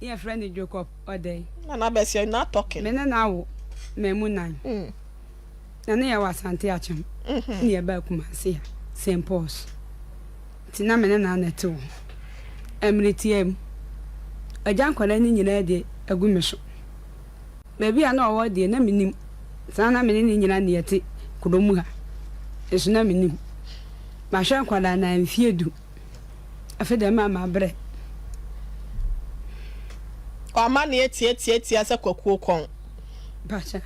Yɛfrɛ no Jacob Odei. Nana Bɛsi you not talking. Me ne no awo mmamu nan. Na ne yɛwɔ Asante Akyem ne yɛbaa Kumasi a, St. Paul's. Nti na me ne no na ɛte wɔ hɔ. Mmere tiaa mu, wagya nkwadaa no nyinaa de agu me so. Baabi a na ɔwɔ deɛ na mennim. Saa na me ne no nyinaa na yɛte kurom ha. Nso na mennim. Mahwɛ nkwadaa no ara mfeɛ du. Afei deɛ ɛma mabrɛ. W'amaneɛ tiatiatia sɛ kwakuo kɔn. Mpakyɛ.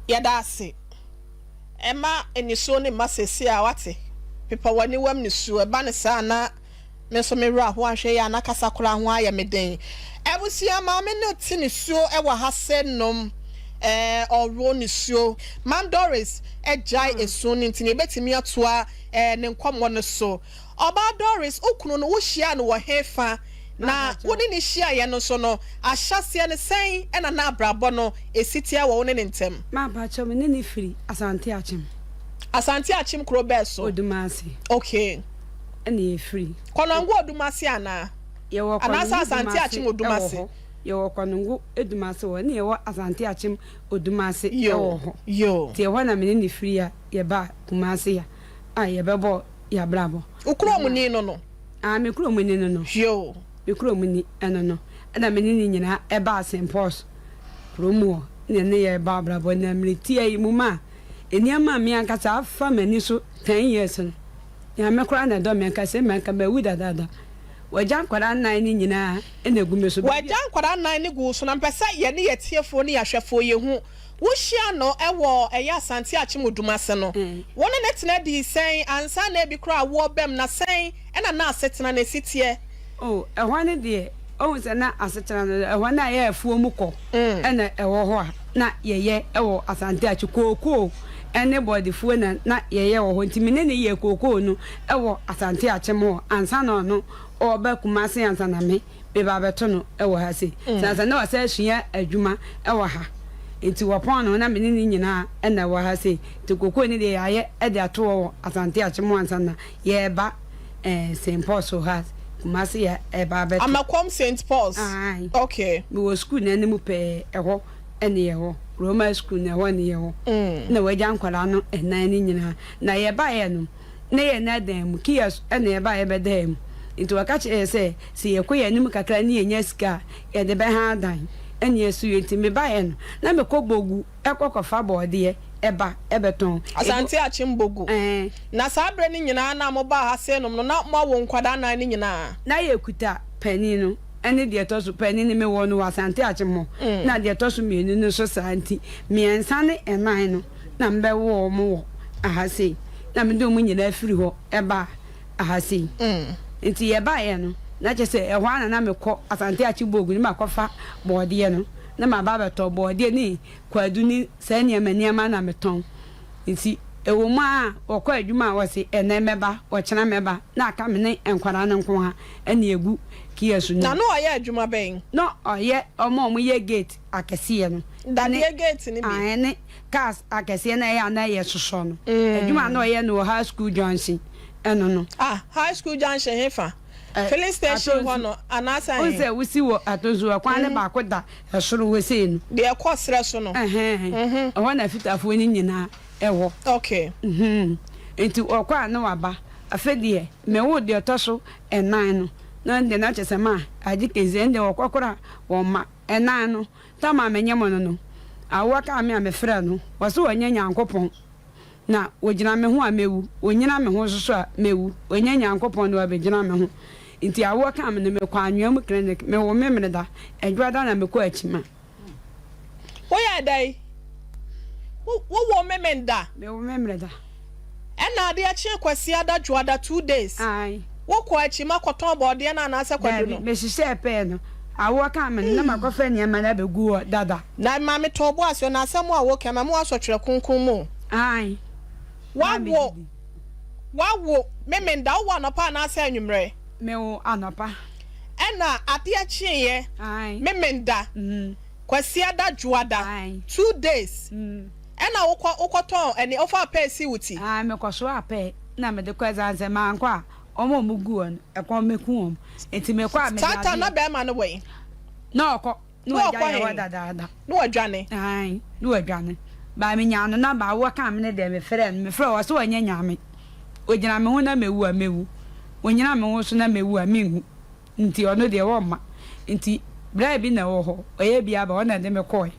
Yɛda ase. Ɛma nisuo no mma seesei a wate. Pepa w'aniwam nisuo. Ɛba no saa a na me nso me werɛ aho anhwɛ yie a na kasa koraa ho ayɛ me den. Abusua maame no te nisuo wɔ ha sɛ nom ɛɛ ɔwɔ nisuo. Mam Doris agyae esu no nti no yɛbɛtumi atoa ne nkɔmmɔ no so. Ɔbaa Doris, wo kunu no, wohyiaa no wɔ hefa? Na wo ne no hyiaeɛ no nso no, ahyɛaseɛ no, sɛn na na abrabɔ no si teɛ wɔ wo ne no ntam? Mampakyɛw, me ne no firi Asante Akyem. Asante Akyem kuro bɛɛ so? Odumase. Okay. Ɛna yɛfiri. Kɔnɔngo Odumase anaa? Yɛwɔ Anaasɛ Kɔnɔngo Asante Dumase Akyem wɔ Odumase? hɔ. Yɛwɔ Kɔnɔngo Dumase wɔ hɔ, ɛna yɛwɔ Asante Akyem Odumase Yoo, wɔ hɔ. yoo. Nti ɛhɔ na me ne no firi a yɛbaa Kumase a a yɛbɛbɔ yɛabrabɔ. Wo kurom ni no no? Ah, me kurom ni no no. Yoo. Me kurom ni ɛno no. Ɛna me ne ne nyinaa ɛbaa St. Paul's kurom hɔ na ɛne yɛrebɔ abrabɔ. Na mmerɛ tiaa yi mu ma nneɛma a me ankasa afa m'ani so ten years no, Nyame koraa na ɛdɔ me anka sɛ ma anka mawu dadaada. Wagya nkwadaa nnan no nyinaa na egu me so. Wagya nkwadaa nnan no gu wo so na mepɛ sɛ yɛne yɛn atiefoɔ ne yɛn ahwɛfoɔ yɛhu. Wohyiaa no wɔ ɛyɛ Asante Akyem Odum ase no, wo ne no tena dii sɛn ansa na ebi koraa awoɔ bam na sɛn na na asetena no si teɛ? Oh, ɛhɔ no deɛ, wohu sɛ na asetena no, ɛhɔ no a ɛyɛ afuo mu kɔ na ɛwɔ hɔ a na yɛyɛ wɔ Asante Akyem. Kookoo ne bɔɔdefuo na na yɛyɛ wɔ hɔ nti me ne no yɛɛ kookoo no wɔ Asante Akyem hɔ ansa na ɔno ɔreba Kumasi ansa na me meba abɛto no wɔ ha sei. Sane sɛ na wasan asua adwuma wɔ ha nti wɔpɔn no na me ne no nyinaa na ɛwɔ ha sei. Nti kookoo no deɛ yɛayɛ de ato hɔ wɔ Asante Akyem hɔ ansa na yɛreba eh, St. Paul's wɔ ha, Kumasi yɛ ɛreba abɛto. Amakom St. Paul's, Ae. okay. Mewɔ sukuu no anim pɛɛ, ɛhɔ ne yɛwɔ, Roma sukuu no ɛhɔ ne yɛwɔ. Na wagya nkwadaa no nnan no nyinaa. Na yɛbaeɛ no, na yɛn nan dan mu, kiosk na yɛbaeɛ bɛdaa mu. Nti wɔka kyerɛɛ yɛn sɛ, sɛ yɛkɔ yɛn anim kakra na yɛnya sika a, yɛde bɛha dan. Ɛnna yɛsuiɛ. Nti mebaeɛ no, na mekɔ Bogu kɔ kɔfa bɔɔdeɛ ba bɛtɔn. Asante Akyem Bogu. Ɛɛ. Na saa berɛ no nyinaa na mobaa ha seinom no, na moawo nkwadaa nnan no nyinaa? Na yɛkuta panin no ne deɛ ɛtɔ so, panin no mewoo no wɔ Asante Akyem hɔ, na deɛ ɛtɔ so mmienu no nso saa nti, mmiɛnsa ne nnan no na mebɛwoo wɔn wɔ ha sei, na mede wɔn nyinaa firi hɔ baa ha sei. Nti yɛbaeɛ no, na kyerɛ sɛ ɛhɔ ara na na mekɔ Asante Akyem Bogu no makɔfa bɔɔdeɛ no, na maba abɛtɔ bɔɔdeɛ ne kwadu ne saa nneɛma nneɛma na metɔn. Nti ɛwɔ mu ara a wɔkɔ adwuma a wɔse ɛnnɛ mɛba, ɔkyena mɛba, na aka me ne nkwadaa no nko ara na yɛgu kiosk no mu. Na na ɔyɛ adwuma bɛn? Na ɔyɛ wɔn a wɔyɛ gate akɛseɛ no. Dadeɛ gate no bi? Aane, ne cars akɛseɛ no a ɛyɛ a na yɛsosɔ no. Adwuma a na ɔyɛ no wɔ High School Junction ɛno no. Ah, High School Junction hefa? Filling station hɔ no anaasɛ Wohu he? sɛ wosi wɔ Atonsu ɛkwan no baako da ɛsoro hɔ sei no. Deɛ ɛkɔ serɛ so no. Ɛhɛn, ɛhɔ na Fitafoɔ no nyinaa ɛwɔ. Okay. Mhm. Nti ɔkɔ a na waba. Afei deɛ mewoo deɛ ɔtɔ so ɛnan no, na ɛno deɛ na kyerɛ sɛ ma agye kɛnsi, ɛno deɛ ɔkɔ koraa wɔmma. Ɛnan no, tam a menye mo no no, awoɔ kaa me a mefrɛɛ no, ɔse ɔnyɛ Nyankopɔn. Na ogyina me ho a mɛwu, ɔnnyina me ho nso so a mɛwu, ɔnyɛ Nyankopɔn na wabɛgyina me ho. Nti awoɔ kaa me no, mekɔɔ Anwea mu clinic, mewoo Memeneda, Adwoada na mekɔɔ Akyima. Woyɛɛ dɛn? Wo, wowoo Memenda? Mewoo Memeneda. Ɛna adeɛ kyee Kwasiada, Dwoada, 2 days. Ae. Wokɔɔ Akyima kɔtɔn bɔɔdeɛ no anaasɛ kwadu Daabi, no? mehyehyɛɛ pɛɛ no, awoɔ kaa me no, na makɔfa nneɛma no abɛgu hɔ dada. Na ma me tɔɔ bo ase o, na asɛm a woka yi, ma me wasɔ twerɛ kronkron mu o. Ae, na me Wawo, didi. wawo, Memenda, wowo anɔpa anaasɛ anwummerɛ? Mewo anɔpa. Ɛna adeɛ kyeeɛ, Ae. Memenda, Mm. Kwasiada, Dwoada, Ae. 2 days, Mm. ɛna wokɔ, wokɔtɔn ɛne, wofaa pɛɛ sii wo ti? Ae, mekɔsoaa pɛɛ na mede kɔɛ, ɛsiane sɛ mankɔ a. Wɔn a wɔgu hɔ no, ɛkɔm bɛku wɔn. Enti mekɔ a, mede Saa time adeɛ. na bɛrima no wɔ he? Na ɔkɔ. Na Na wagya ɔkɔ yɛ hɔ he? dadaada. Na wadwane. Aane, na wadwane. But menyaa no number, awoɔ kaa me no deɛ, mefrɛɛ no. Mefrɛɛ no, ɔse ɔnyɛ Nyame. Ɔgyina me ho na mɛwu a, mɛwu. Ɔnnyina me ho nso na mɛwu a, menwu. Nti ɔno deɛ wɔmma. Nti bra bi na ɛwɔ hɔ, ɔyɛ bi aba, ɔno na ɛde me kɔɔe.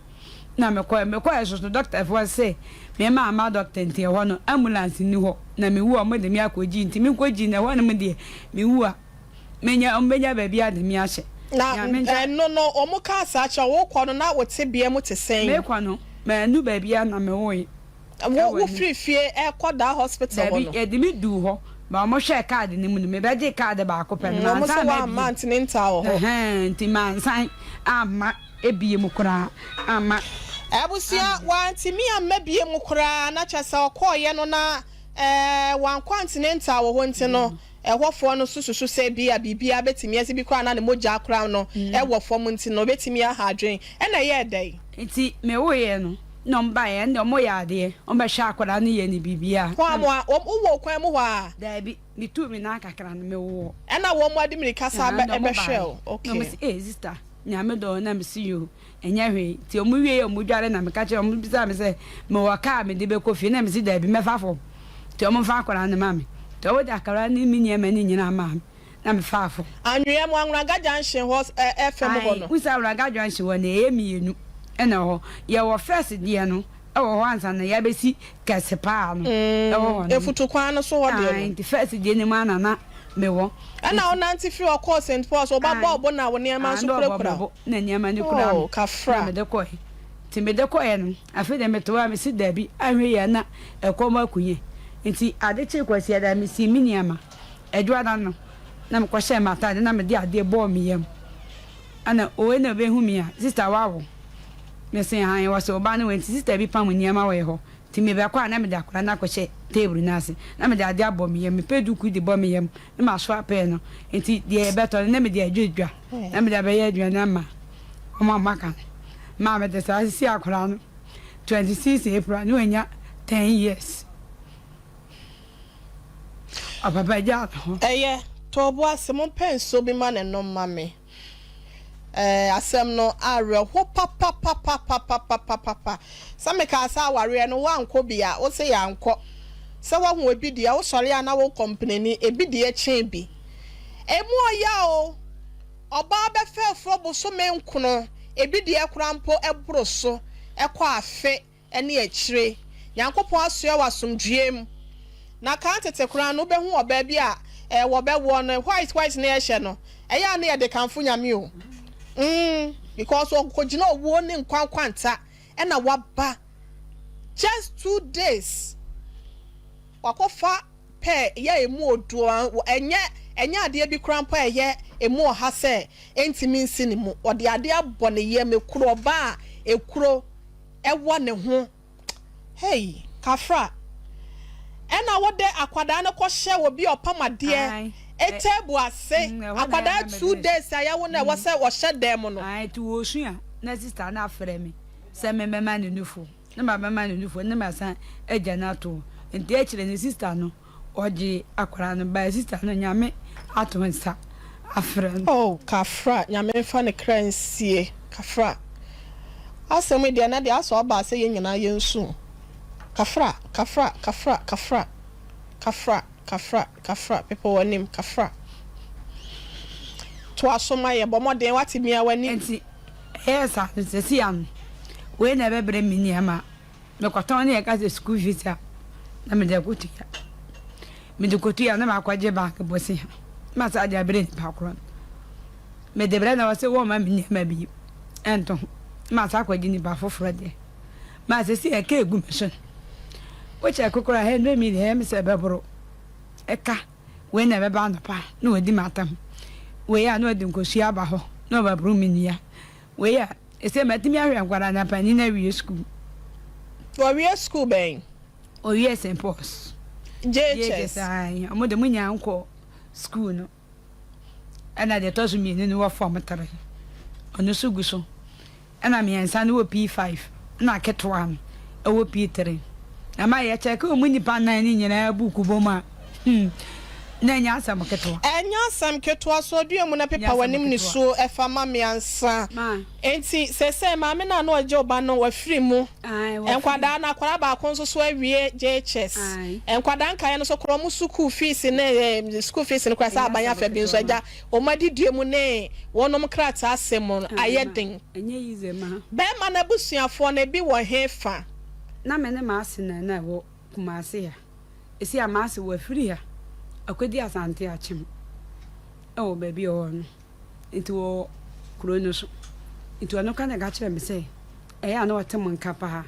Na mekɔɔe, mekɔɔe nso so dɔktafoɔ se me ma amma dɔkta nti ɛhɔ no ambulance nni hɔ, na mewu a wɔde me akɔ Gyi, nti menkɔ Gyi na ɛhɔ nom deɛ mewu a menya, wɔbɛnya baabi ade me ahyɛ. Na Nyame nkyɛ. ɛno no wɔn kaa saa kyerɛ wo, wokɔ no na wo tebea mu te sɛn? Mekɔ no, mannu baabiara na mewoe. Wo wo firi fie ɛkɔ daa hospital hɔ Dabi, no? yɛde me duu hɔ, ma wɔn hwɛɛ kaadi no mu no, me bɛgyee kaadi baako pɛ no, Wɔn mansan se amma woamma bio. antene ntaa wɔ hɔ. Ɛhɛn, nti mansan amma ebiem koraa, amma Abusua, amma. wantumi amma biem koraa, na kyerɛ sɛ ɔkɔɔeɛ no na ɛɛ wankɔ antene ntaa wɔ hɔ nti no, ɛhɔfoɔ no nso susu sɛ ebia biribiara bɛtumi asi, bi koraa na ne mogya koraa no wɔ fam nti no, ɛbɛtumi aha adwene. Ɛna ɛyɛɛ dɛn? Nti mewoeɛ no, na ɔmo baeɛ, ɛnde ɔmo yɛ adeɛ, ɔmo bɛhwɛ akwadaa no yɛ no biribiara. Hɔ a mo a, wɔn, wowɔ kwan mu hɔ a? Daabi, metuu me nan kakra no, mewowɔ. Ɛna wɔn de mirika san Ɛhã, bɛ, na ɔmo bɛhwɛɛ baeɛ, wo, na ɔmo okay. se, ee sista, Nyame dɔ wo, na mese yoo, ɛnyɛ hwee. Nti ɔmo wieɛ ɔmo dware na meka kyerɛɛ ɔmo bisaa me sɛ, mewɔ kaa a mede bɛkɔ fie, na mese daabi, mɛfa fam. Nti ɔmo mfa akwadaa no ma me. Nti ɔmo de akwadaa no ne me nneɛma no nyinaa maa me. na me faa fam. Anwea mu, Anwraga junction hɔ ɛ fam hɔ Ae, no. wohu sɛ Anwraga junction hɔ no ɛyɛ mienu na ɛwɔ hɔ. Yɛwɔ first deɛ no wɔ hɔ ansa na yɛabɛsi kɛse paa no wɔ hɔ nom. Mfutu kwan no so hɔ deɛ no. Ae, nti first deɛ no mu ara na na mewɔ. Ɛna Nti. wo nante firi hɔ kɔɔ Saint Paul's, wo ba Ae, bɔɔ bo na wo nneɛma ae, nso na ɔbɔ me kurakura wo. bo na nneɛma no kura Oh, me na kafra. mede kɔe. Nti mede kɔeɛ no, afei deɛ mete hɔ a mese dabi, anhwɛ yie a na ɛkɔm aku yɛn. Nti ade kyee Kwasiada mesii me nneɛma. Adwuada no, na mekɔhyɛɛ m'atade na mede adeɛ bɔɔ me yam. Ɛna wei na ɔbɛhu me a, sista wawo? Mese aane, ɔse wo ba no wei nti sista bi pam nneɛma wɔ yɛ hɔ nti mebɛkɔ a na mede akwadaa no akɔhyɛ table no ase na mede adeɛ abɔ me yam, mepɛ duku de bɔ me yam na masoa pɛɛ no nti deɛ yɛbɛtɔ no na mede adwa dwa na mede abɛyɛ aduane ama wɔn a wɔaka no. Maa mede saa sisi akwadaa no 26 April na wanya 10 years. Ɔpapa gyaa ne ho. Ɛyɛ, tɔ wo bo ase, mompɛ nsuo bi ma no nnom ma me. Ɛɛ, asɛm no awerɛho papapapapapapapa. Sɛ mekaa sɛ awareɛ no woankɔ bi a, wo se yɛankɔ. Sɛ woahu ebi deɛ, wosɔre a na wo kɔmpleni, ebi deɛ kyɛn bi. Emu ɔya o, ɔbaa bɛfa afuro bosome nkono, ebi deɛ koraa mpo ɛboro so, ɛkɔ afe. ne akyire. Nyankopɔn asoɛ wo asomdwoeɛ mu. Na kan tete koraa no wobɛhu ɔbaa bi a eh wɔbɛwoɔ no white white na yɛhyɛ no ɛyɛ a na yɛde kamfo Nyame o mm because ɔkɔgyina owuo ne nkwa nkwanta ɛna waba just 2 days wakɔfa pɛ yɛ emu oduo ɛnyɛ ɛnyɛ adeɛ bi koraa mpo a ɛyɛ emu ɔha sɛ ɛntumi nsi ne mu ɔde adeɛ abɔ ne yam ekuro ɔbaa a ekuro ɛwɔ ne ho hey kafra ɛna wode akwadaa no kɔhyɛ obi a ɔpam adeɛ table ase akwadaa 2 days a yɛawo no ɛwɔ sɛ ɔhyɛ dan mu no. Ae nti wɔsu a na sister no afrɛ me sɛ me mɛma no nufoɔ na mabɛma no nufoɔ na masan agya no ato hɔ nti akyire no sister no ɔgyee akwadaa no bae sister no Nyame ato nsa afrɛ no. Oh kafra Nyame nfa ne kra nsie kafra asɛm yi deɛ ɛnɛ deɛ asɛ ɔbaa sɛ yɛn nyinaa yɛn su kafra kafra kafra kafra kafra kafra kafra pepa w'anim kafra toa so ma yɛ bɔ mmɔden wate mia w'ani. Nti ɛyɛɛ saa no seesei ano wei na ɛbɛbrɛ me nneɛma Mekɔtɔn ne yɛka sɛ school fees a, na mede akɔtua. Mede kɔtua a, na makɔgye bank bosea na masan de abrɛ nipa korɔ no. Mede brɛ na ɔse wɔmma me nneɛma bi nto ho na masan akɔgye nipa foforɔ deɛ. Ma sɛsei ɛka egu me so no, wo check koraa 100 million ɛyɛ me sɛ ɛbɛboro. Ɛka wei na ɛbɛba anɔpa na wadi m'atam. Wei a na ɔde nkosua aba hɔ na ɔbɛboro me nnua. Wei a Ese matumi ahwɛ nkwadaa na panin awie sukuu. Wawie sukuu bɛn? Owiee St. Paul's. JHS. Ae, ɔmo de mo nyaa nkɔ sukuu no. Ɛna deɛ ɛtɔ so mienu no wɔ form 3. Ɔno nso gu so. Ɛna miɛnsa no wɔ P5. Ɛna ketewa no ɛwɔ P3. Na ma yɛ kyɛke ɔmo nnipa nan no nyinaa buuku bom a, hmm. Na ɛnyɛ asɛm ketewa. Ɛnyɛ asɛm ketewa. So dua mu na Ɛnyɛ pepa asɛm w'anim ketewa. nisuo fa ma me ansa. Ma. Enti seesei maame no a na ɔgye wo ba no wafiri mu. Ae, wafiri mu. Nkwadaa no, akwadaa baako nso so awie JHS. Ae. Nkwadaa nkaeɛ no nso koraa wɔn sukuu fees ne eh, sukuu fees no koraa sɛ Ɛnyɛ aban asɛm afa bi nso ketewa ma. agya wɔn adidie mu ne wɔnom krataa asɛm mu no Ae, ayɛ ma. den. Ɛnyɛ easy ma. Bɛrima no abusuafoɔ no ebi wɔ he fa? Na me ne m'ase na na ɛwɔ Kumasi ha. Esi a m'ase wafiri ha akɔdi Asante Akyem wɔ baabi a ɔwɔ no. Nti wɔwɔ kuro no so. Nti ɔno koraa na ɛka kyerɛɛ me sɛ ɛyɛ a na ɔte mo nka paa.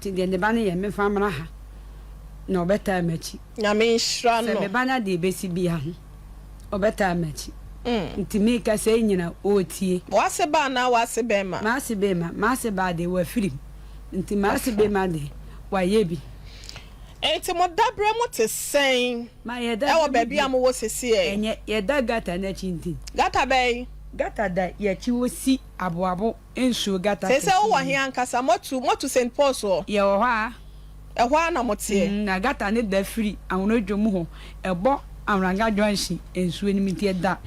Nti deɛ ne ba no yɛ memfa mmra ha na ɔbɛtaa m'akyi. Nyame nhyira Sɛ no. me ba no adeɛ bɛsi biara no, ɔbɛtaa m'akyi. Nti meka sei nyina ɔretie. W'ase ba anaa w'ase bɛɛma? M'ase bɛɛma. M'ase baa deɛ wafiri mu. Nti m'ase bɛɛma deɛ wayɛ bi. Enti mo dabrɛ mu te sɛn Ma yɛda wɔ mu baabi a deɛ mowɔ sesiei? ɛnyɛ, yɛda gutter no akyi nti. Gutter bɛn? Gutter da yɛakyi hɔ si aboabo nsuo gutter Seesei kɛseɛ wowɔ he yi. ankasa? Moatu, moatu Saint Paul's hɔ? Yɛwɔ hɔ a. Ɛhɔ ara na moteɛ? Mm, na gutter no da firi Awono mu hɔ, ɛbɔ Awranga Junction nsuo no mu nti ɛda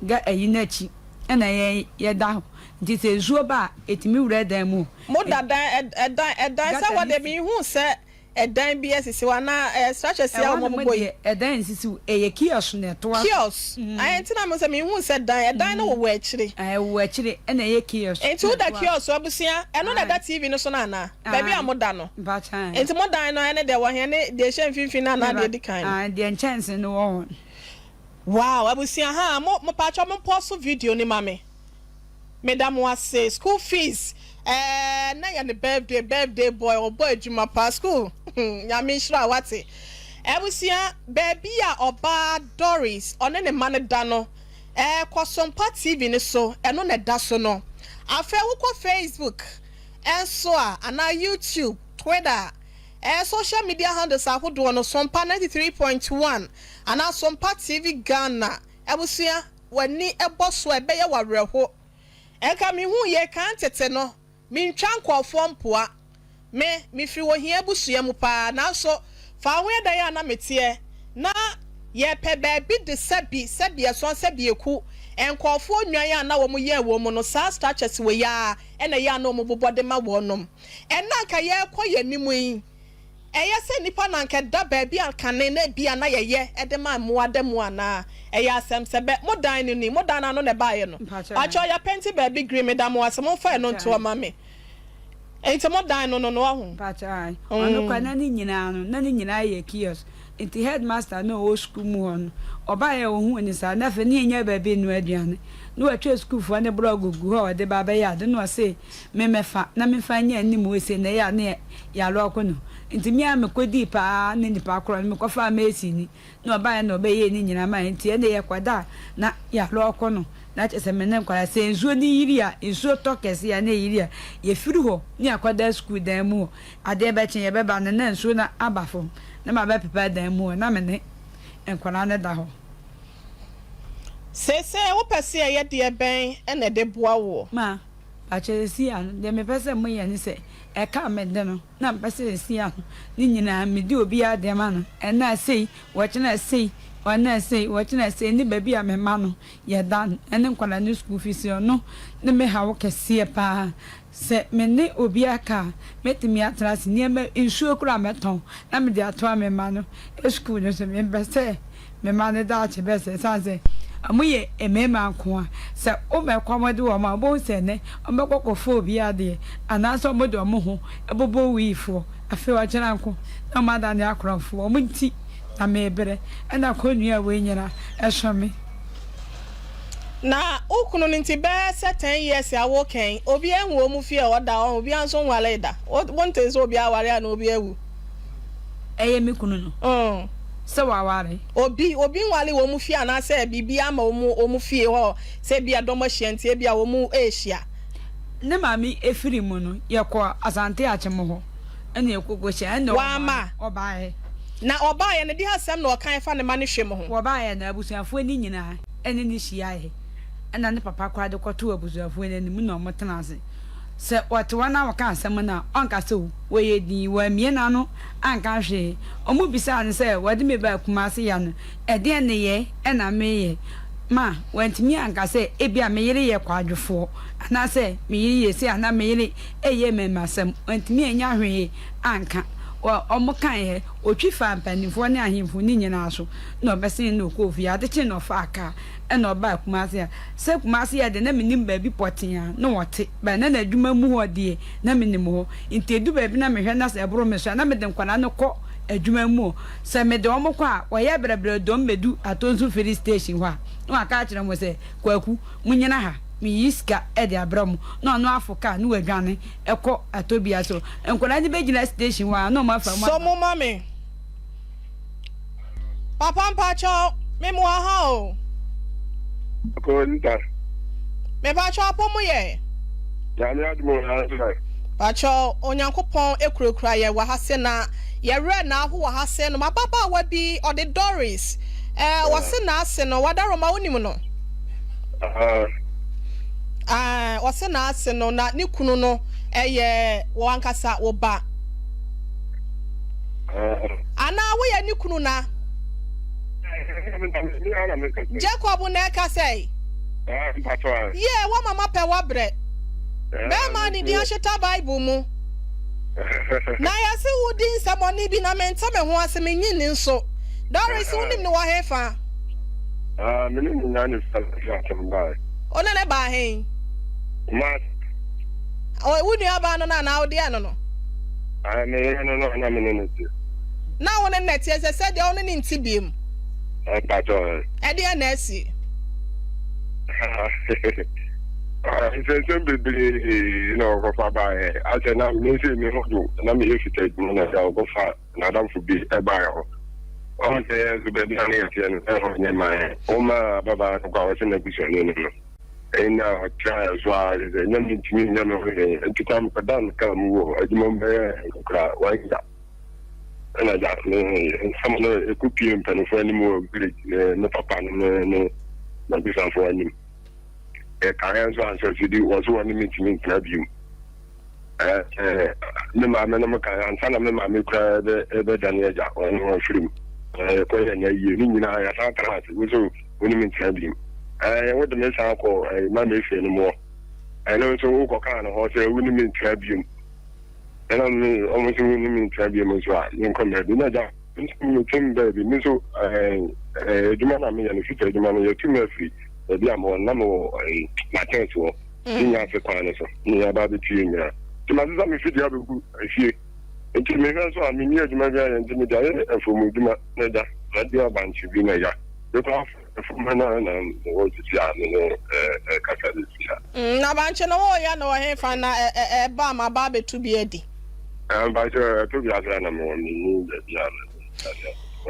ga ayi no akyi ɛna yɛn yɛda hɔ. Nti sɛ nsuo ba a, ɛtumi wura dan mu hɔ. Moda dan, ɛ, ɛdan, ɛdan sɛ Gutter hɔ no deɛ si. menhuu sɛ Ɛdan bi asisi hɔ anaa ɛyɛ structure si a Ɛhɔ nom wɔbobɔ yi? deɛ ɛdan nsisi hɔ, ɛyɛ kiosk na ɛtoa so. Kiosk, ae nti na mehu sɛ menhuu sɛ dan, ɛdan no wowɔ akyire. Ae ɛwɔ akyire ɛna ɛyɛ kiosk Nti na woda ɛtoa so. kiosk so abusua, ɛno na Ae ɛda TV no so no anaa? Baabi a ae moda no? mpakyɛ ae. Nti mo dan no ɛne deɛ wɔ he? Ɛne deɛ ɛhyɛ mfimfini no anaa deɛ Meba ɛdi kan no? ae deɛ nkyɛnse no wɔ hɔ no. Wow abusua haa mo mopaakyɛw mo pause video no ma me. Meda mo ase school fees ɛɛ nɛ yɛ ne birthday birthday boy ɔbɔ adwuma paa school nyame nhyira wo wate abusua baabi a ɔbaa Doris ɔne ne mma no da no ɛɛ kɔ Sompa TV no so ɛno na ɛda so no afei wokɔ Facebook ɛnso a anaa YouTube Twitter ɛɛ social media handles ahodoɔ no Sompa 93.1 anaa Sompa TV Ghana abusua w'ani bɔ so a, ɛbɛyɛ wo awerɛho. Nka mehuu yei kan tete no, mentwa nkurɔfoɔ mpoa. Me, mefiri ohia abusua mu paa, nanso fa wo ho yɛ dan a na meteɛ. Na yɛpɛ baabi de sɛbi, sɛbi ɛsɔn, sɛbi eku, nkurɔfoɔ nnwan a na wɔyɛn wɔn mu no, saa structures wei ara na ɛyɛ a na wɔbobɔ de ma wɔnom. Ɛnnɛ a nka yɛrekɔ yɛn anim yi, Ɛyɛ sɛ nnipa na anka ɛda baabi a kane na ebia na yɛyɛ de ma mmoa da mu anaa? Ɛyɛ asɛm sɛ bɛ, mo dan no ni, mo dan no ano na ɛbaeɛ no. Pakyɛw yɛapɛnti baabi green, meda mo ase, momfa ɛno ntoɔ ma me. Nti mo dan no no no, wahu? Mpakyɛw ae. Ɔno koraa na ne nyinaa no, na ne nyinaa yɛ kiosk. Nti headmaster no a ɔwɔ sukuu mu hɔ no, ɔbaeɛ a ɔhuu no saa, na afei ne yɛnnya baabi nnoa aduane. Na watwa sukuufoɔ no borɔgo gu hɔ a ɔde ba abɛyɛ ade, na ɔse memmɛfa na memfa nyɛ anim hɔ sei na ɛyɛ a na yɛalɔɔko no. Nti me ara mekɔdii paa ne nipa korɔ no, mekɔfaa masonni na ɔbaeɛ na ɔbɛyɛɛ ne nyinaa maa yɛn. Nti ɛnde yɛkɔda a na yɛalɔɔko no, na kyerɛ sɛ me ne nkwadaa, sɛ nsuo no yiri a, nsuo tɔ kɛseɛ a na ɛyiri a, yɛfiri hɔ na yɛakɔda sukuu dan mu hɔ. Adeɛ bɛkye yɛbɛba no na nsuo no aba fam na mabɛpepa dan mu hɔ na me ne nkwadaa no da hɔ. Seesei wopɛ sɛ yɛyɛ deɛ bɛn na ɛde boa woɔ? Ma, pakyɛ seesei ano, deɛ mepɛ sɛ moyɛ ne sɛ, ɛka a mede no na mepɛ sɛ seesei ano ne nyinaa mede obiara deɛ ma no, ɛnnɛ sei, wɔkyena sei, ɔnnɛ sei, wɔkyena sei, ne baabi a me mma no yɛda no, ɛne nkwadaa no school fees, ɔno ne me haw kɛseɛ paa. Sɛ me ne obi aka a, mɛtumi atena ase. Nneɛma, nsuo koraa a mɛtɔn na mede atoa me mma no sukuu no so. Mempɛ sɛ me mma no daakye bɛsɛe ɛsiane sɛ wɔyɛ mmarima nko a. Sɛ woma ɛkɔm de wɔn a, wobɛhu sɛ ɛnnɛ wɔbɛkɔ akɔfa obi adeɛ anaasɛ wɔde wɔn ho bɛbɔ wuifoɔ. Afei ɔkyena nko na wɔadane akorɔmfoɔ. Wɔn nti na merebrɛ, ɛna kɔnnua wei nyinaa ɛso me. Na wo kunu no nti bɛyɛ sɛ ten years a wokɛn obiaa nhu wɔn fie a ɔda hɔ obiaa nso nwaree da wo wontee sɛ obi aware anaa obi awu. Ɛyɛ me kunu no sɛ waware. Obi obi nwaree wɔn fie anaasɛ biribi ama wɔn wɔn fie hɔ sɛ ebia dɔm ahyia nti ebia wɔn rehyia. Ne maame firi mu no yɛkɔɔ Asante Akyem hɔ. Ɛna yɛkɔkɔhyia ɛna Wamma. ɔbaeɛ. Na ɔbaeɛ no, deɛ asɛm na ɔkae fa ne mma no hwɛ mu ho? Wɔbaeɛ no, abusuafoɔ no nyinaa ne no hyiaeɛ. Ɛna ne papa koraa de kɔtoo abusuafoɔ no anim na wɔtenaa ase. Sɛ ɔte hɔ na wɔka asɛm no a, ɔnka sɛ o, wɔyɛ dinn, wammue n'ano anka hwee. Wɔbisaa no sɛ, Wɔde me baa Kumasi ha no, ɛdeɛn nneyɛe na mereyɛ? Ma wantumi anka sɛ ebia me yere yɛ kwadwofoɔ, anaasɛ me yere yɛ sei anaa me yere reyɛ mmarimasɛm. Wantumi annya hwee anka. Wɔkaeɛ, ɔtwi faa mpanimfoɔ ne ahemfo no nyinaa so na ɔbɛsee na ɔkɔɔ fie. Ade kyee na ɔfaa kaa na ɔbaa Kumasi ha. Sɛ Kumasi yɛ de, na mennim baabi pɔtee a na ɔte, but na n'adwuma mu hɔ deɛ, na menim hɔ. Nti ɛdu baabi na mehwɛ na sɛ ɛboro me so a, na mede nkwadaa no kɔ adwuma mu hɔ. Sɛ mede wɔn kɔ a, wɔyɛ brɛbrɛ dɔm bɛdu Atonsu Filling Station hɔ a, na waka akyerɛ wɔn sɛ, Kwaku, monnyina ha, meyi sika de abrɛ mo. Na ɔno afo kaa na wadwane kɔ Atobia. So nkwadaa no bɛgyina station hɔ a, na wɔafa mu So aba. mo ma me. Papa mpakyɛw me mo aha o. Kɔ nta. Me pakyɛw apɔ mo yɛ. Nyame adom o na nso ɛ. Pakyɛw Onyankopɔn ekurakura yɛn wɔ ha se na yɛ werɛ na aho wɔ ha se nom ababaawa bi ɔde Doris ɛɛ wɔse n'ase no wadaroma wonim no. Aah ɔse n'ase no na ne kunu no ɛyɛ wo ankasa wo ba. Anaa woyɛ ne kunu na? Jacob na ɛka sɛ. Yie wama mapɛ wabrɛ. Bɛrima ne din ahyeta Bible mu. Na yɛse wodi nsɛmɔne bi na mente me ho ase menye nni nso. Doris wonim no wɔ hefa? Ah, me ne ne nya ne fa fi asɛm bae. Wo ne ne baa he? Kumasi. Wo nua baa no no anaa wo deɛ no no? Ah, me yere no no a na me ne no te. Na wo ne no na ɛteɛ sɛ sɛ deɛ wo ne no nte biem. Mpakyɛ ɛ. Ɛdeɛn na asi? Nsɛnsɛm bebree na ɔkɔfa baeɛ. Asɛ na me nso me ho dwo na meyɛ fita adwuma na agya ɔkɔfa n'adamfo bi baeɛ hɔ. Ɔhu sɛ yɛn nso baabi a na yɛteɛ no ɛhɔ nyɛ ma yɛn. Womaa ababaa no kɔ a ɔsɛ n'abusuani no no. Ɛnna ɔtraa yɛn so ara kyerɛ sɛ na mentumi nyɛ me ho hwee. Nti koraa mekɔdaa me kaa mu wɔ adwuma mu bɛyɛ nkakra one year. Ɛna agya me nsɛm no ɛkɔpie mpanimfoɔ anim wɔ village me papa no ne ne m'abusuafoɔ anim. Yɛkaeɛ nso ansɛ so di wɔ so wɔne mentumi ntena bio. Me maame no ka ansa na me maame koraa bɛdane agya ɔno afiri mu. Yɛkɔyɛ na yie ne nyinaa yɛsan tena ase wo so wo ne me ntena bio. Wode me san kɔ ma me fie no mu hɔ. Ɛno nso wokɔkaa no hɔ sɛ wo ne me ntena bio. Ɛna me ɔmo nso wo ne me ntena bio nso a menkɔ baabi na agya metem baabi me nso adwuma na meyɛ no fita adwuma no yɛtu me afiri baabi a mewɔ na mewɔ matɛs hɔ ne nya ase kwan no so ne yɛaba abɛtu yɛ nyinaa nti masesa me fidie abɛgu efie nti mehwɛ nso a menni adwuma bi ayɛ nti mede ayɛ afuom adwuma na agya madua bankye bi na agya mekɔ afuom no na mewɔ sisi a me ne kasa sisi a. Na bankye no woyɛ no wɔ hefa na ɛba a maba abɛtu bi adi? Bankye ɛto bi ase a na mewɔ menni baabi a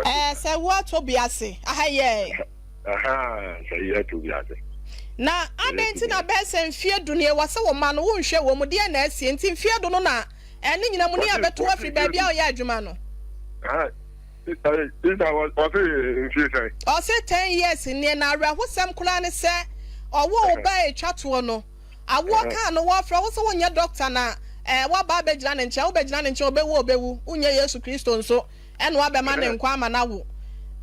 Ɛɛ sɛ woatɔ bi ase aha yɛ. Ahaa, sɛ yɛ to wiase. Na adɛn nti na bɛyɛ sɛ mfeɛ du nie wɔ sɛ wo mma no wonhwɛ wɔn mu, deɛn na asie nti mfeɛ du no na ɛne nyina mu ne abɛto afiri baabi a ɔyɛ adwuma no? Ɔse ten years nie na awerɛhosɛm koraa ne sɛ ɔwoo wo ba a ɛtwa toɔ no awoɔ kaa no wɔfrɛ wo sɛ wonyɛ doctor na woaba abɛgyina ne nkyɛn wobɛgyina ne nkyɛn ɔbɛwu a ɔbɛwu wonyɛ Yesu Kristo nso ɛna wabɛma ne nkwa ama no awo.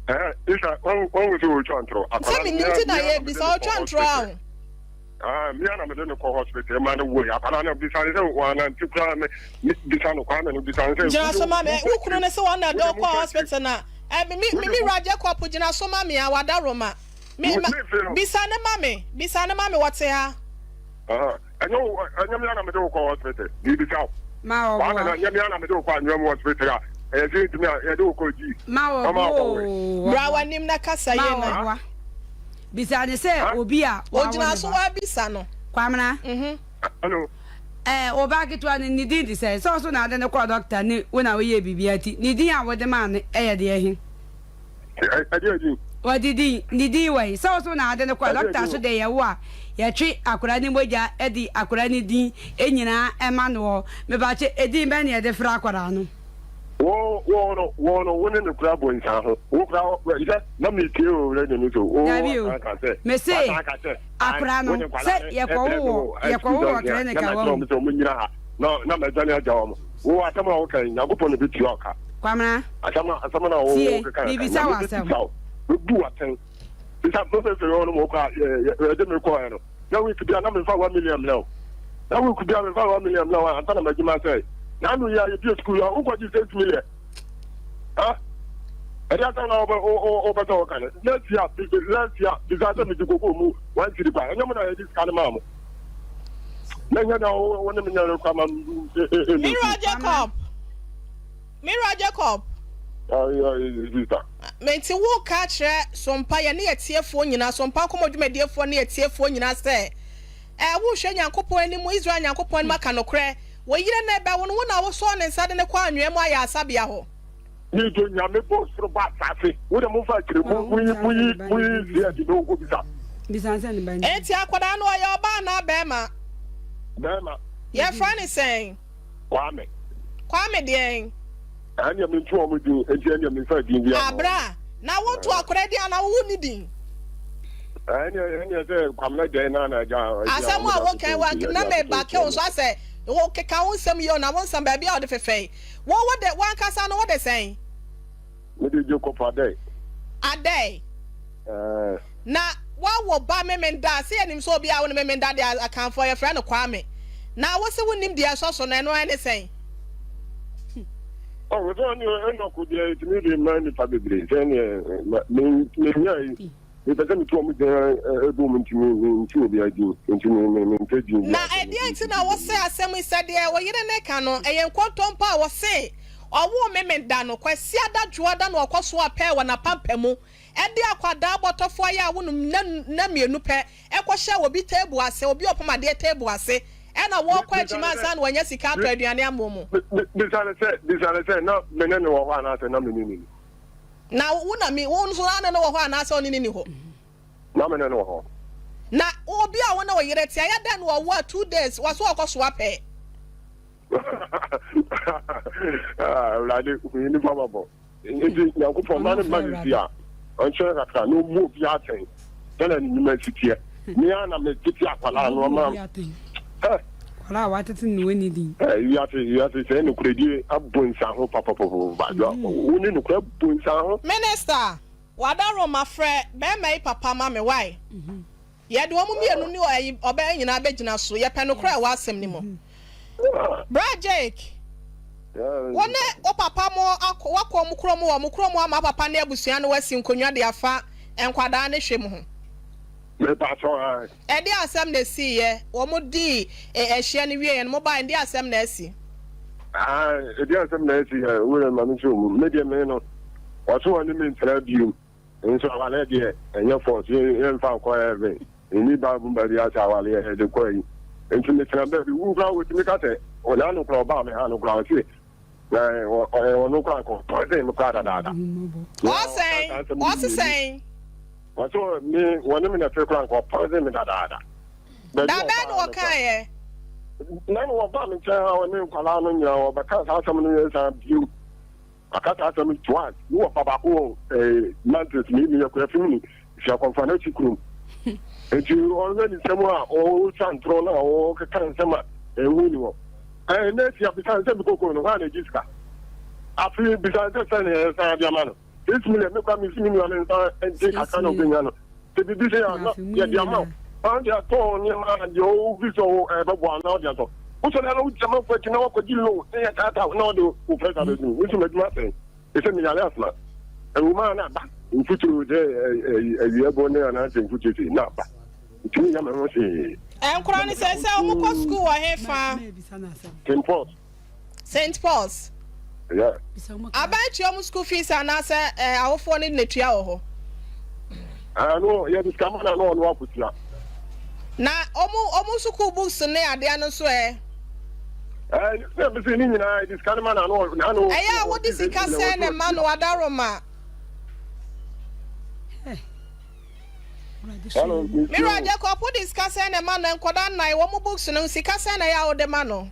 Ɛɛ isa wɔn wɔn sɛ wɔtwa ntorɔ. Sɛ mi nim ti na yɛ bisa ɔtwa ntorɔ aho. Ah, mi ana mi de no kɔ hospital ma no wo yɛ akwadaa no bisa ne sɛ wɔn anante kura me bisa no kwame no bisa ne sɛ. Gyina so ma me wo kunu ne sɛ wɔn na ɛde ɔkɔ hospital na ɛ mi mi mi wura Jacob gyina so ma me a wada roma mi ma bisa ne ma me bisa ne ma me wɔte ha. Ɛnyɛ wo ɛnyɛ me ara na mede wo kɔ hospital mebisa wo. Ma ɔboa. Kwame na ɛnyɛ me ara na mede wo kɔ anwea mu hospital a ɛyɛ sɛ ntumi a yɛde wo kɔ gyi. Ma ɔboa oo. Bra w'anim na kasa yie na. Ma ɔboa. Bisa ne sɛ obi a wawo ne ba. Ogyina so wabisa no. Kwamena. Hello. Ɛɛ wo ba ketewa no ne din te sɛn? Sɛ wo so na ade no kɔɔ dɔkta ne wo na woyɛɛ biribiara nti ne din a wode maa no yɛ deɛ he? Ɛdeɛ din? Wɔde din, ne din wɔ he? Sɛ wo so na ade no kɔ dɔkta so deɛ yɛwo a, yɛtwe akwadaa no mogya de akwadaa no din nyinaa ma no wɔ hɔ. Mepakyɛ, edin bɛn na yɛde frɛ akwadaa no? Wo. Wo wo no wo no wo ne no kura bɔ nsa ho. Wo kura sɛ na mi tie o radio no so. Wo Dabi o. wasan ka sɛ Mese wasan ka sɛ ai akora wo no ne nkwadaa sɛ no yɛkɔwo ɛbrɛ me wɔ wɔ yɛkɔwo sukuu wɔ junction a clinic na a mɛkyerɛ wahu. wɔn sɛ wɔn nyina ha na na mɛdwane agya wɔn. Wo asɛm a woka yi Nyankopɔn na obetua wo ka. Kwamena, Asɛm a asɛm na wo tie, wo keka ka mebisa wo Nyame asɛm. bebisa wo. Bebu wo atɛn. Bisa mo fɛfɛ wɔn mo kɔ a yɛ yɛde me kɔɛ no. Na week bia na memfa 1 million mmerɛ wo. Na week bia memfa 1 million mmerɛ wo ansa na m'adwuma sɛe. Na ano yi a yɛbie sukuu yi a wokɔgye 6 million. Ha? Ɛde asɛm na wopɛ wopɛ sɛ wɔka no. Last year last year bisa sɛ megye koko mu 1 cedi pa. Ɛnyɛ mo na yɛde sika no maa mo. Na nyɛ na wo ne me nyɛ no kora ma Mira Jacob. Mira Jacob. Sister. Menti wo ka kyerɛ Sompa yɛ ne yɛtiefoɔ nyinaa, Sompa nkɔmmɔ dwumadiefoɔ ne yɛtiefoɔ nyinaa sɛ wohwɛ Nyankopɔn anim, Israel Nyankopɔn anim aka nokorɛ. Wo yere na ɛbɛwo no, wo na wosɔɔ ne nsa de ne kɔ anwea mu ayɛ asabea hɔ. Ne do Nyame bɔ soro bɔ asase. Wo de momfa akyire mo monyi monyi monyi sie adi na ɔnkɔ bisa. Bisa sɛ ne ba ni. Enti akwadaa no ɔyɛ ɔbaa anaa bɛrima? Bɛrima. Yɛfrɛ no sɛn? Kwame. Kwame deɛn? Ɛnneɛ mento wɔn din, enti ɛnneɛ memfa din biara mma wɔn. Abra, na wonto akwadaa din anaa wowo ne din? Ɛnneɛ ɛnneɛ sɛ Kwamena deɛ na na agya. Asɛm a woka yi, wa na mebake wo nso asɛ wokeka wo nsɛm yie o, na wo nsɛm baabi a wode fefɛ yi. Wo wode w'ankasa no wode sɛn? Mede Jacob Adai. Adai. Ɛɛ. Na woawo ba Memenda a, sɛ yɛnim sɛ obi a awo no Memenda deɛ Akanfoɔ yɛfrɛ no Kwame. Na wo se wonnim deɛ ɛsɔ so no, ɛno ɛne sɛn? Oh, sɛ ɔne Enoch deɛ ɛtumi de ma nnipa bebree sɛ neɛ menya yi mepɛ sɛ metu ɔmo gyina ɛbɔ mu nti mente obiara din nti mempɛ din Na ɛdeɛn nti na wose asɛm yi sɛ deɛ wo yere no reka no ɛyɛ nkontompo a wɔse ɔwoo Memenda no Kwasiada Dwoada na ɔkɔ so apɛɛ wɔ n'apampamu de akwadaa bɔtɔfoɔ ayɛ a wonom nna nna mmienu pɛ kɔhyɛɛ obi table ase, obi a ɔpam adeɛ table ase, ɛna wɔrekɔ akyim ansa na wanya sika atɔ aduane ama wɔn. Bisa no sɛ, bisa no sɛ, na me ne no wɔ hɔ anaasɛ na me ne no nni? Na wo na me, wo nso na ne no wɔ hɔ anaasɛ ɔne no nni hɔ? Na me ne no wɔ hɔ. Na obi a wo ne wo yere te, ɛyɛ dɛn na ɔwo a 2 days, wɔso ɔkɔsoa pɛ? Awurade, hu yɛn nipa mabɔ. Nti Nyankopɔn ma ne mma ne si a, ɔnkyerɛ kakra na ɔmmu obi atɛn sɛnea ne nnwuma si teɛ. Me ara na metete akwadaa no ama. Akwadaa a watete no wɔ din. Wiase wiase sɛ nokorɛdie abɔ nsa ho papapapapa. Wo ne nokorɛ bɔ nsa ho. Minister, wadaroma frɛ bɛɛma yi papa ma me wai? Yɛde wɔn mmienu ne ɔyi ɔbaa yi nyinaa bɛgyina so. Yɛpɛ nokorɛ a ɛwɔ asɛm no mu. Bra Jake, wo ne wo papa mo akɔ, woakɔ wɔn kurom wɔ wɔn kurom ama papa ne abusua no asi nkonnwa de afa nkwadaa no hwɛ mu ho. Mepakyɛw, ae. Ɛdeɛn asɛm na ɛsiiɛ? Wɔn dii ɛhyeɛ no wieɛ no, mobaeɛ no, deɛn asɛm na asi? Ae, ɛdeɛn asɛm na asi? Wo deɛ ma me nkyerɛ wo mu. Me deɛ me no, ɔse ɔne me ntena bio. Nso awaleɛ deɛ ɛnyɛ force, yɛmfa nkɔ heaven. Ɛnni Bible mu baabi a sɛ awaleɛ yɛde kɔ ayi. Nti metena baabi, wo koraa wɔtumi ka sɛ, ɔnaa no koraa ɔbaa me ha no koraa ɔse, na ɔyɛ ɔno koraa nka ɔpoison me koraa dadaada. Ɔsɛn? Ɔse sɛn? Ɔse me, wɔne me na ɛte koraa nka ɔpoison me dadaada. Da bɛn na ɔkaeɛ? Na no wɔbaa me nkyɛn ha ɔne nkwadaa no nyinaa wɔbɛka saa asɛm no yɛ saa bio. Aka saa asɛm no twice. Me wɔfa baako wɔ eh, Nantes, me meyɛ Kuafim ni, fi akɔmfa no akyi kurom. Nti ɔhwɛ ne nsɛm a ɔretwa ntorɔ na ɔkeka nsɛm a ɛho ni hɔ. Eh, na asi abisa sɛ mekɔkɔ no, hɔ a na ɛgye sika. Afei bisa sɛ sɛ ne ɛsan de ama no. 6 million, me kora mesi me nua no nsa gye kakra na ɔbɛnya no. Sɛ biribi sɛ a na yɛde ama wo. Ɔno de atɔ nneɛma deɛ ɔfi sɛ ɛbɛboa na ɔde atɔ. Wosɔre a na wogyina manfo akyi na woakɔgye loan na yɛ taataa na ɔde wo pressure bɛdu. Me nso m'adwuma asɛe. Ɛsɛ meyare asma. Ɛwom a na aba. Mfuturo sɛ awia bɔ ne anaasɛ mfuturo sei na aba. Ntumi nyɛ me ho hwee. Nkwadaa no sɛ sɛ wɔn kɔ sukuu wɔ he fa? St. Paul's. St. Paul's. Yeah. Aban tua wɔn school fees anaasɛ ɛɛ awofoɔ no na tua wɔ hɔ? Ano yɛde sika ma na na ɔno akɔtua. Na wɔn wɔn sukuu books ne adeɛ no nso ɛ? Ɛɛ sɛ bisi ne nyinaa yɛde sika no ma na na ano. Ɛyɛ a wode sika sɛn na ɛma no Adaroma? Hello, Mira Jacob wode sika sɛn na ɛma no nkɔda nnan wɔn books no sika sɛn na ɛyɛ a wode ma no?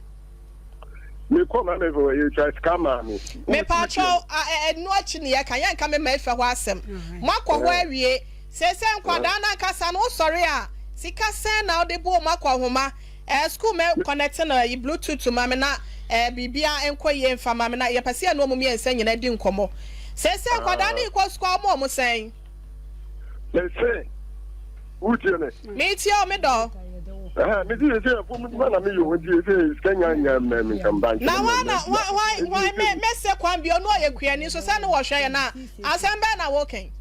Mekɔ ma me fɛ yɛtwa sika maa me. Mepaakyɛw, ɛno akyi ne yɛka, yɛnka me ma efɛ hɔ asɛm. Moakɔ hɔ awie. Seesei nkwadaa no ankasa no, wosɔre a, sika sɛn na wode bu wɔn akɔ nhoma? Ɛɛ, sukuu mɛ kɔnɛte no ayi bluetooth ma me na ɛɛ biribiara nkɔ yie mfa ma me na yɛpɛ sɛ yɛne wɔn mmiɛnsa nyinaa di nkɔmmɔ. Seesei nkwadaa no rekɔ sukuu a, woma wɔn sɛn? Mese, wotie me? Metie wo, me dɔ. Ɛhɛn, mese seesei afuom adwuma na meyɛ o, nti seesei sika nya nya mmɛ me nsam ba nti Na hwan na, hwan, hwan, hwan, me, mese kwan bi, ɔno ɔyɛ kuani nso sɛ ne wɔhwɛ yɛn a, asɛm bɛn na woka yi?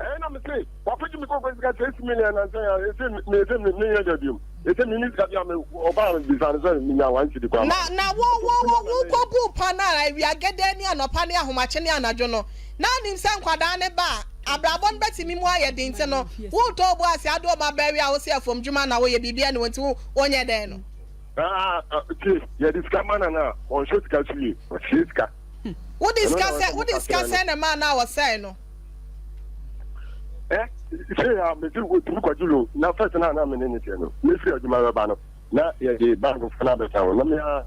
Ɛɛ na mese, wakɔgye me koko sika 6 million nansa yi a, ese me ese me menyɛ dɛ biom. Ese me ni sika bi a me ɔbaa me bisa no sɛ menya 1 cedi koraa ma Na, na wo, wo, wo, wokɔbuu pa no a awia gɛdɛɛ ne anɔpa ne ahomakye ne anadwo no, na wonim sɛ nkwadaa no ba a, abrabɔ no bɛtumi mu ayɛ den nti no, wotɔ wo bo ase ade wɔn aba awie a wose afuomdwuma na woyɛ, biribiara nni hɔ nti wo, wonyɛ dɛn no? Ah, ah, tie, yɛde sika ma no a, ɔnhwɛ sika so yie, ɔsie sika. Wode Ɛno sika na sɛ, ɔsɛ wode moka sika kyerɛ no. sɛn na ɛmaa no a wɔsɛe no? Ɛ, sei a mese wɔtumi kɔgye loan, na first no a na me ne ne teɛ no, mefiri adwuma bɛba no, na yɛde bankfoɔ no abɛka ho, na me ara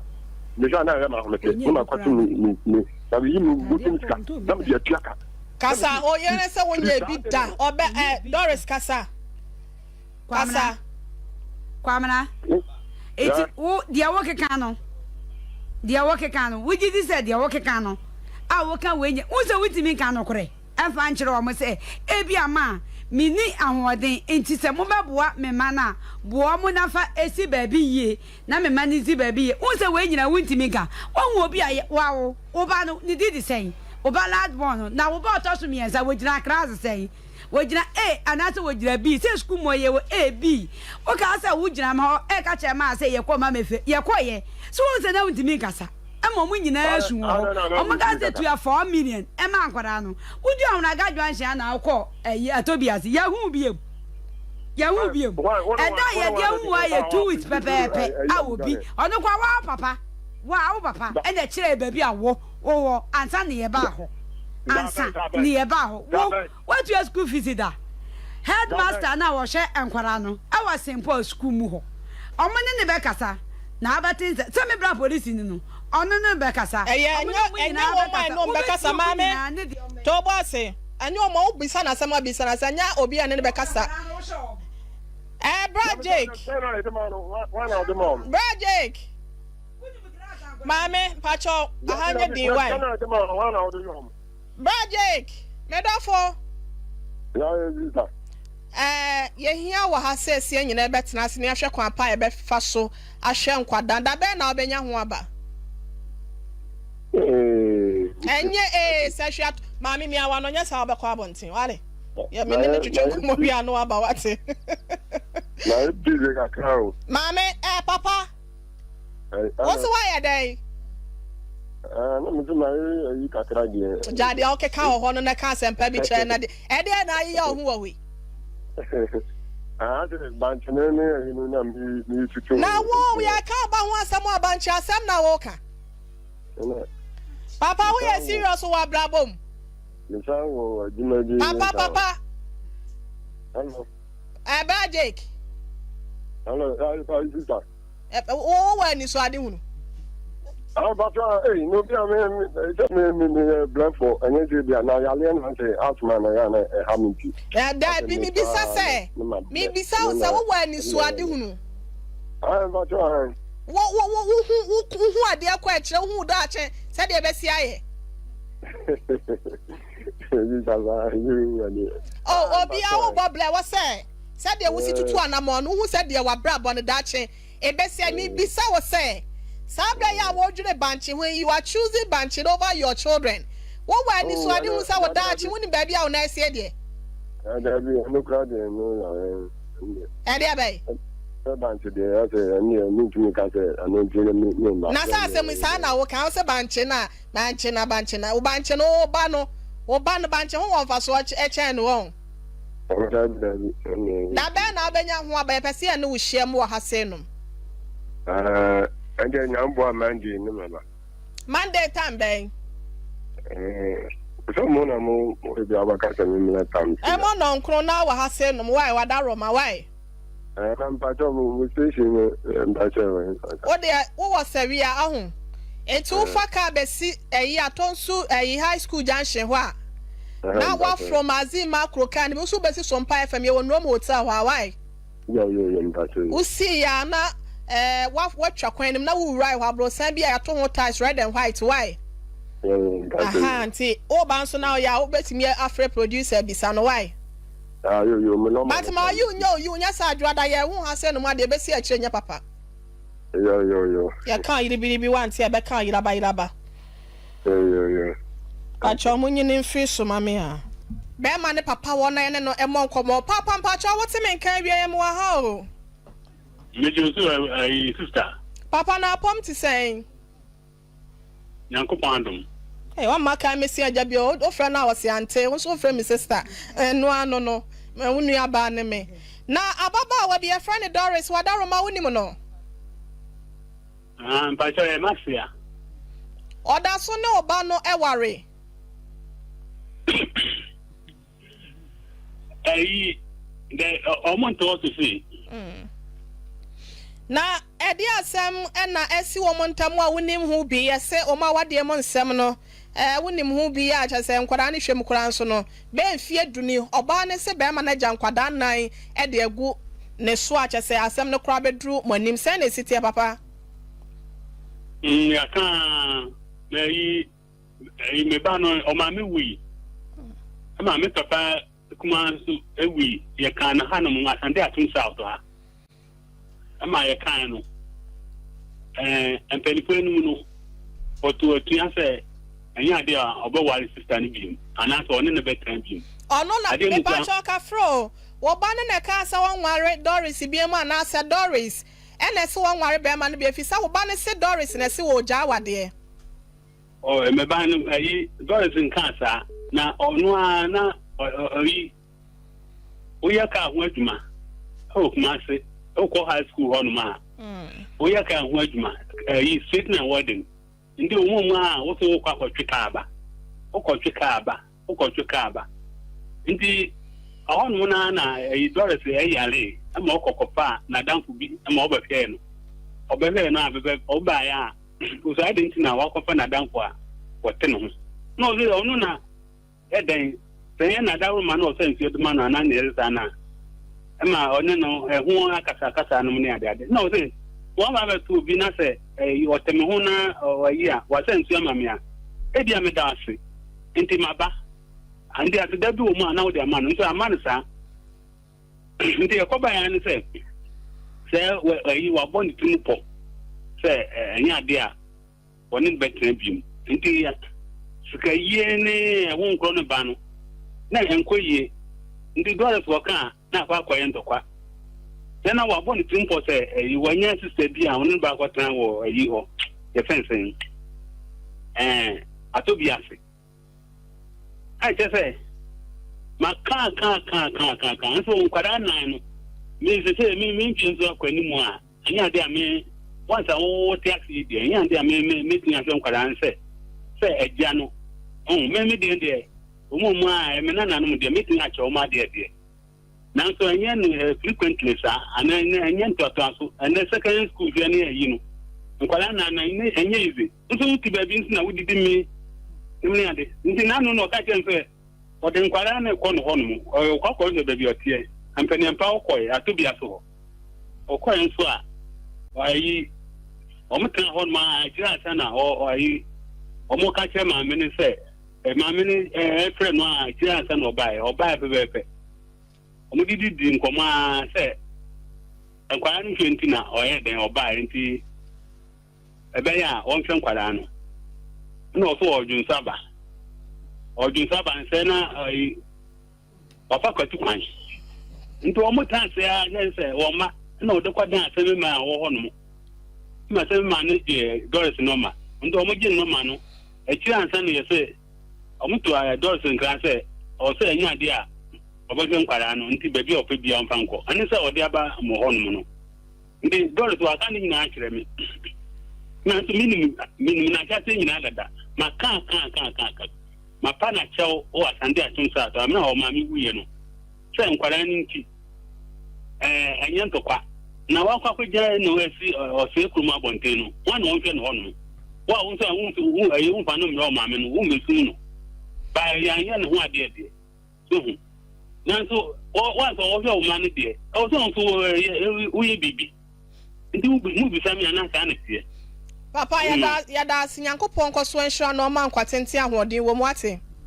mehwɛ a na ɛyɛ m'ahomete, Ɔnyɛ na bi makɔto koraa me, me, me, na meyi me bɔtɔm sika, na mede atua ka. Na Kasa, mese, oyere sɛ firi wonyɛ saa bi de da, no, ɔbɛ, Ɔnyɛ ɛ, bi da. Doris kasa, Kwamina, kasa. Kwamina, eti yeah. wo deɛ wokeka no, deɛ wokeka no, wogye di sɛ deɛ wokeka no a woka wei nyɛ, wo sɛ wotumi nka nokorɛ ɛmfa nkyerɛ wɔn sɛ ebia ma menni ahoɔden nti sɛ mobɛboa me mma no a, boa wɔn na fa esi baabi yie na me mma no nsi baabi yie. Wohu sɛ wei nyinaa wontumi nka. Woahu obi a wawo wo ba no, ne din de sɛn? Wo ba last born no, na wo ba ɔtɔ so mmiɛnsa, wɔgyina class sɛn? Wɔgyina A anaasɛ wɔgyina B? Sɛ sukuu mu hɔ yɛwɔ A, B. Wokaa sɛ wogyina hɔ ɛreka kyerɛ maa sɛ yɛkɔ Mama Efe. Yɛkɔeɛ. So wohu sɛ na wontumi nkasa? Ɛma wɔn nyinaa su wɔ hɔ. Wɔn kaa sɛ tua 4 million ɛma nkwadaa no. Wodu Ahonaga Junction a na wokɔ ɛyi Atobi ase. Yɛhuu biom. Yɛhuu biom. Ɛda a yɛde ahu hɔ yɛ 2 weeks pɛpɛɛpɛ a obi ɔno koraa waa papa waa wo papa ɛna ɛkyerɛ baabi a wo wowɔ ansa na yɛbaa hɔ ansa na yɛbaa hɔ wo woatua school fees da? Headmaster no a wɔhwɛ nkwadaa no ɛwɔ St Paul school mu hɔ, ɔmo ne ne bɛkasa na abɛte nsɛ sɛ me bra polisi ni no, ɔno ne no bɛkasa, Ɛyɛ ɔmo ne ɛnyɛ ɔmo ɛnyɛ nyinaa wɔn a bɛkasa, ɛne wɔn wobɛtie bɛkasa ɔmo maame nyinaa ne deɛ ɔmo to wo bo ase ɛnyɛ wɔn a wobisa no asɛm a bisa no asɛm ɛnyɛ obi a ɛne no bɛkasa Nkwadaa no wohwɛ wɔn. Ɛɛ bra Jake bra Jake maame mpakyɛw aha nyɛ din wae bra Jake medɔfo. Ɛɛ yɛhia wɔ ha sɛ yɛn nyinaa bɛtena ase na yɛahwɛ kwan pa a yɛbɛfa so ahwɛ nkwadaa. Da bɛn na wobɛnya ho aba? Ɛnyɛ ee sɛ hwɛ ato maame mi awa no nyɛ saa wobɛkɔ abɔnten wale. Yɛ me ne ne twetwe nkɔmmɔ wie ano aba wate. Na busy kakra o. Maame ɛɛ papa. Wo so woayɛ dɛn? Na me so ma ayi kakra deɛ. Gya deɛ wokeka wɔ hɔ no na ka asɛmpa bi kyerɛ na de ɛdeɛ na ayeyɛ wo ho wɔ hɔ yi. Bankyene ne ayi no na mi tutu. Na wo yɛka ɔba ho asɛm a bankye asɛm na woka. Papa woyɛ serious wɔ abrabɔ mu. Mesan wɔ adwuma bi. Papa papa. Hello. Ɛbra Jake. Hello, sister. Wo wɔ anisoade hunu. Ah, papa, eh, no bi a me me sɛ me me me yɛ blɛfo ɛnyɛ sɛ bi a na yaleɛ na sɛ asoma na yɛ na ɛha me nti. Daabi, mebisa sɛ, mebisa wo sɛ wowɔ anisoade hunu. Ah, papa, ah. Wo wo wo wo hu wo hu adeɛ kɔ akyerɛ wo hu daakye sɛdeɛ ɛbɛsi ayɛ. Oh, obi a wobɔ blɛ wɔ sɛ sɛdeɛ wosi tutu anamɔn no wohu sɛdeɛ wabrabɔ no daakye ɛbɛsi ayɛ. Mebisa wo sɛ saa berɛ yi a wodwene bankye ho yi, you are choosing bankye over your children. Wowɔ anisoadehu sɛ wo daakye wonim baabi a wo nan sie deɛ? Dabi, ɛno koraa deɛ ɛno ɛdeɛ bɛn? Sɛ bankye deɛ ɛsɛ ɛno deɛ mentumi ka sɛ ɛno nti no me mma. Na sɛ asɛm yi saa na woka wo sɛ bankye na bankye na bankye na wo bankye no wo ba no wo ba no bankye ho wɔ mfasoɔ kyɛn no wɔn. Da bɛn na wobɛnya ho aba? Yɛpɛ sɛ yɛne wo hyiam wɔ ha sei nom. Ɛndeɛ Nyame boa Monday ne mɛba. Monday time bɛn? Sɛ mo na mo ebi abɛka sɛ me mmra time. Ɛmɔ nɔnkron na wɔ ha sei nom why wada Roma why? Na mpakyɛ mo station no mpakyɛ wɔ he? Wo deɛ wowɔ sɛwia aho. Enti wofa car bɛsi ɛyi Atonsu ɛyi high school junction hɔ a, na woaforo Mazima kuro car no bi, wo nso wobɛsi Sompa FM, yɛwɔ Nrom Hotel hɔ a, why? Yo yo yo mpakyɛw yo. Wosii yɛ a na eh, wa watwa kwan no mu na wowurae hɔ, aborosan bi a yɛato ho tiles red and white, why? Yo yo mpakyɛw yo. Aha, nti woba nso na ɔyɛ a wobɛtumi afrɛ producer abisa no, why? Ah yo yo, me nɔma But no ma ka ɔyi me. nyɛ oyi nyɛ sɛ adwoada yɛ ho ha sɛ no mu adeɛ ɛbɛsi akyire nyɛ papa. Yo yo yo. Yɛka ɔyere biribi wante a ɛbɛka ɔyeraba yeraba. Yo yo yo. Pakyɛw mo nyini mfiri so ma me a. Bɛɛma ne papa wɔ na yɛne no mmɔ nkɔmmɔ. Paapa mpakyɛw wote me nka awie yɛ mewɔ ha o. Megye wo so ayi sister. Papa na apɔm te sɛn? Nyankopɔn adom. Hey, wamma kan mesi agya bi o, wofrɛ no a ɔse ante, wo nso wofrɛ me sister, ɛno ano no, wo nua baa ne me. Na ababaawa bi yɛfrɛ no Doris, Wadaroma, wonim no? Ah, mpakyɛ ɔyɛ m'asea. Ɔda so ne wo ba no ware? Ɛyi, dɛ ɔmo nte hɔ sesei. Mm. Na ɛde asɛm na asi wɔn ntam a wonim ho bi, yɛse wɔn awadeɛ mu nsɛm no, ɛɛ wonim ho bi a kyerɛ sɛ nkwadaa no hwɛ mu koraa nso no, bɛyɛ mfeɛ du ni, ɔbaa no se barima no agya nkwadaa nnan de agu ne so a kyerɛ sɛ asɛm no koraa bɛduru mo anim. Sɛn na ɛsi teɛ papa? Mm, yɛaka ara, na ɛyi, ɛyi me ba no, ɔmaame wui, ɛma me papa kumaa nso wui, yɛkaa no hanom, Asante Atom South ha. Ɛma yɛkae no, ɛɛ mpanyinfoɔ anim no, ɔtoo atua sɛ ɛnyɛ adeɛ a ɔbɛware sista no biom anaasɛ ɔne no bɛtena biom. Ɔno na, Adeɛ mu kura. mepakyɛw kafra o, wo ba no na ɛkaa sɛ ɔnware Doris biom anaasɛ Doris ɛna ɛse ɔnware bɛɛma no bio efisɛ wo ba no se Doris na ɛse ɔɔgyaa awadeɛ. Ɔ, me ba no, ayi, Doris nkaa saa, na ɔno ara na ɔ, ɔ, ɔyi. Woyɛ kaa ho adwuma wɔ Kumase, wokɔ high school hɔnom a, woyɛ kaa ho adwuma, ɛyi straightening and welding. Nti wɔn mu a wosɛ wokɔ akɔtwe kaa ba, wokɔtwe kaa ba, wokɔtwe kaa ba. Nti ɛhɔnom no na ɛyi Doris ɛyare ma ɔkɔ kɔfaa n'adamfo bi ma ɔbɛhwɛɛ no. Ɔbɛhwɛɛ no a bɛbɛ ɔbaeɛ a, ɔsɛ adɛn nti na wakɔfa n'adamfo a wɔte ne ho. Na ɔsɛ ɔno na Ɛdɛn, sɛ ɛnyɛ n'adaworoma na ɔsa nsuo de ma no anaa nea ɛte saa no a, ɛma ɔne no ɛho akasakasa nom ne adeade. Na ɔse, wɔaba abɛto obi na sɛ ɛyi ɔte me ho na ɔyi a, wasa nsuo ama me a, ebia meda ase, nti maba. Nti aseda bi wɔ mu a na wode ama no, nso amma no saa. Nti ɛkɔbaeɛ ara ne sɛ, sɛ ɛyi wabɔ ne tirim pɔ sɛ ɛnyɛ adeɛ a wɔne no bɛtena bio. Enti sika yie ne ɛho nkorɔ no ba no, na ɛnkɔ yie. Nti Doris kɔka a, na akɔ akɔyɛ ntɔkwa. Sɛ na wabɔ ne tirim pɔ sɛ ɛyi wanya sista bi a ɔne no ba akɔtena wɔ ayi hɔ, yɛfɛn sɛn, ɛɛ atɔ bi ase. A kyerɛ sɛ maka ka ka ka ka ka nso nkwadaa nnan no, me sɛ me me ntwe nso akɔ anim a. Ɛnyɛ ade a me, once a wo te ase yi deɛ, ɛnyɛ ade a me, me, mɛtumi ahwɛ nkwadaa no sɛ, sɛ agya no. Ɔho, me, me deɛ deɛ, wɔn mu a, me nananom deɛ, mɛtumi akyɛ wɔn adeɛ deɛ. Nanso ɛnyɛ no eh, frequently saa, anaa ɛnyɛ, ɛnyɛ ntoatoaso. Ɛnɛ secondary school deɛ ne ayi no, nkwadaa na na ɛnyɛ, ɛnyɛ easy. Nso wote baabi nso na wodidi me, ne ade. Nti n'ano na ɔka kyerɛ me sɛ, Ɔde nkwadaa no rekɔ no hɔnom, ɔrekɔ akɔhwɛ baabi a ɔteɛ. Ampaniampa ɔkɔe, Atobia so hɔ. Ɔkɔe nso a, ayi, wɔtena hɔnom a akyire ansa na ayi, wɔka kyerɛ maame no sɛ, maame no ɛfrɛ no a akyire ansa na ɔbaeɛ. Ɔbaeɛ pɛpɛɛpɛ. Wɔde didi nkɔmmɔ ara sɛ nkwadaa no hwɛ nti na ɔyɛ dɛn ɔbaeɛ nti. Ɛbɛyɛ a wɔnhwɛ nkwadaa no. Ɛna ɔso ɔredwo nsa ba. Ɔredwo nsa ba nsɛ na ɛyi wafa kwati kwan. Nti wɔn tan ase ara sɛ sɛ wɔn mma ɛna ɔde kɔ dan asɛm mmaa a wɔwɔ hɔ nom. Ɛma asɛm mmaa no gye Doris nɔma. Nti wɔn gye nɔma no akyiri ansa na yɛ sɛ wɔn to Doris nkra sɛ ɔsɛ ɛnyɛ adeɛ a ɔbɛhwɛ nkwadaa no nti baabi a ɔpɛ biara ɔmfa nkɔ. Ɛne sɛ ɔde aba mo hɔ nom no. Nti Doris waka ne nyinaa akyerɛ me. Nanso menim menim n'ahyɛaseɛ nyinaa dada. Maka ka ka ka ka. Mapa n'akyɛw wɔ Asante Akyem South a mmerɛ a ɔmaame wuiɛ no sɛ nkwadaa no nti ɛɛ ɛnyɛ ntɔkwa. Na wakɔ akɔgyina no asi ɔsɛe kurom abɔnten no, hwan na ɔnhwɛ no hɔnom? Wo a wo nso a wo nso wo ɛyɛ wo nfa no mmerɛ ɔmaame no wo mmɛsum no. Ba yɛanyɛ ne ho adeɛ deɛ. So hu. Nanso wɔ wo ansa wɔhwɛ wo mma no deɛ ɛwɔ sɛ wo nso ɛyɛ woyɛ biribi. Nti wo mo bisa me a na saa na ɛteɛ. Papa yɛda yɛda ase Nyankopɔn nkɔso nhyira na ɔma nkwa tenten ahoɔden wɔ mu wate.